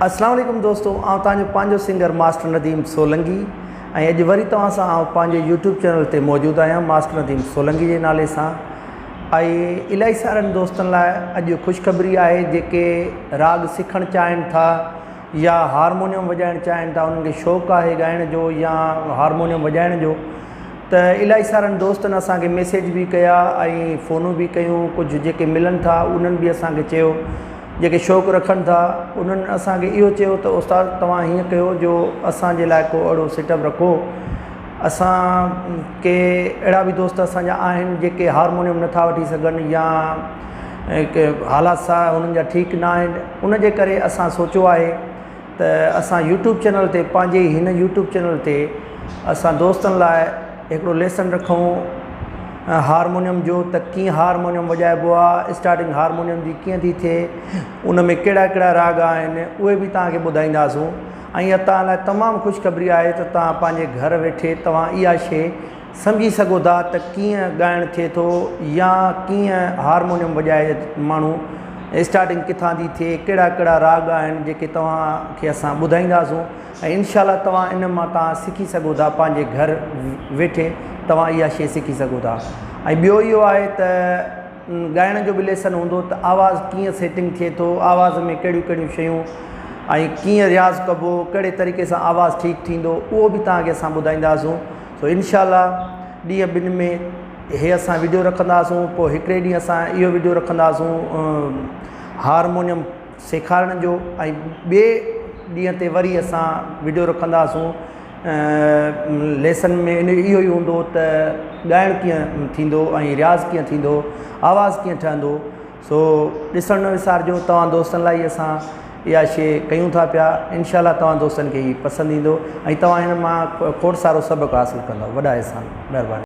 اسلام عليڪم دوستو آئون توهان جو پنهنجو سنگر ماسٽر نديم سولنگي ۽ اڄ وري توهان سان آئون پنهنجي يوٽيوب چينل تي موجود آهيان ماسٽر نديم سولنگي جي نالي سان ۽ الاهي سارن دوستن لاء اڄ خوشخبري آهي جيڪي راڳ سکڻ چاهين ٿا يا هارمونيم وڄائڻ چاهين ٿا انهن کي شوق آهي ڳائڻ جو يا هارمونيم وڄائڻ جو ته الاهي سارن دوستن اسان کي ميسيج به ڪيا ۽ فونون به ڪيون ڪجهه جيڪي ملن ٿا انهن به اسان کي چيو جيڪي شوق رکن ٿا انهن اسان کي اهو چيو ته استاد توهان هيئن ڪيو جو اسان جي لاء ڪو اهڙو سيٽ اپ رکو اسان ڪي اهڙا به دوست اسان جا آهن جيڪي هارمونيم نٿا وٺي سگهن يا حالات سا انهن جا ٺيڪ نه آهن ان جي ڪري اسان سوچيو آهي ته اسان يوٽيوب چينل تي پنهنجي ئي هن يوٽيوب چينل تي اسان دوستن لاء هڪڙو ليسن رکون هارمونيم جو ته ڪيئن هارمونيم وڄائبو آهي اسٽارٽنگ هارمونيم جي ڪيئن ٿي ٿئي ان ۾ ڪهڙا ڪهڙا راڳ آهن اهي به توهان کي ٻڌائينداسون ۽ اها توهان لاء تمام خوشخبري آهي ته توهان پنهنجي گهر ويٺي توهان اها شيء سمجهي سگهو ٿا ته ڪيئن ڳائڻ ٿئي ٿو يا ڪيئن هارمونيم وڄائي ماڻهو اسٽارٽنگ ڪٿان ٿي ٿئي ڪهڙا ڪهڙا راڳ آهن جيڪي توهان کي اسان ٻڌائينداسون ۽ انشاء الله توهان ان مان توهان سکي سگهو ٿا پنهنجي گهر ويٺي توهان اها شيء سکي سگهو ٿا ۽ ٻيو اهو آهي ته ڳائڻ جو به ليسن هوندو ته آواز ڪيئن سيٽنگ ٿئي ٿو آواز ۾ ڪهڙيون ڪهڙيون شيون ۽ ڪيئن رياض ڪبو ڪهڙي طريقي سان آواز ٺيڪ ٿيندو اهو به توهان کي اسان ٻڌائينداسون سو انشاء الله ڏينهن ٻن ۾ هي اسان وڊيو رکنداسون پوء هڪڙي ڏينهن اسان اهو وڊيو رکنداسون هارمونيم سيکارڻ جو ۽ ٻئي ڏينهن تي وري اسان وڊيو رکنداسون ليسن ۾ ان اهو ئي هوندو ته ڳائڻ ڪيئن ٿيندو ۽ رياض ڪيئن ٿيندو آواز ڪيئن ٺهندو سو ڏسڻ نه وسارجو توهان دوستن لاء ئي اسان اها شي ڪيون ٿا پيا انشاء الله توهان دوستن کي هي پسند ايندو ۽ توهان هن مان کوڙ سارو سبق حاصل ڪندو وڏا احسان مهرباني.